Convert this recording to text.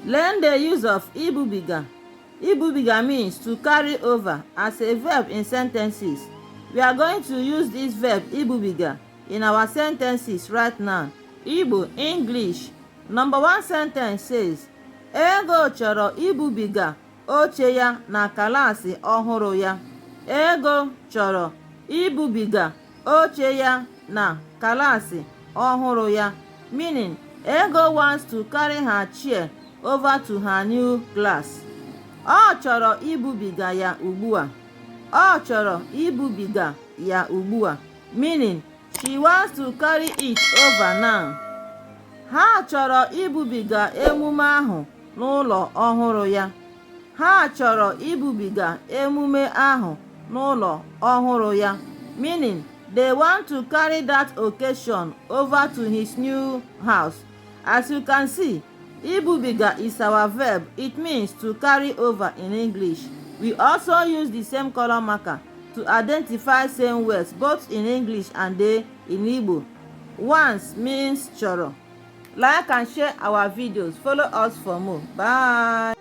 Learn the use of ibubiga. Ibubiga means to carry over as a verb in sentences. We are going to use this verb ibubiga in our sentences right now. Igbo, English. Number one sentence says, Ego chọrọ ibubiga oche ya na klaasị ọhụrụ ya. Ego chọrọ ibubiga oche ya na klaasị ọhụrụ ya. Meaning, Ego wants to carry her chair over to her new class. Ọ chọrọ ibubiga ya ugbu a. Ọ chọrọ ibubiga ya ugbu a. Meaning, she wants to carry it over now. Ha chọrọ ibubiga emume ahụ n'ụlọ ọhụrụ ya. Ha chọrọ ibubiga emume ahụ n'ụlọ ọhụrụ ya. Meaning, they want to carry that occasion over to his new house. As you can see, ibubiga is our verb. It means to carry over in English. We also use the same color marker to identify same words both in English and in Igbo. Wants means chọrọ. Like and share our videos. Follow us for more. Bye.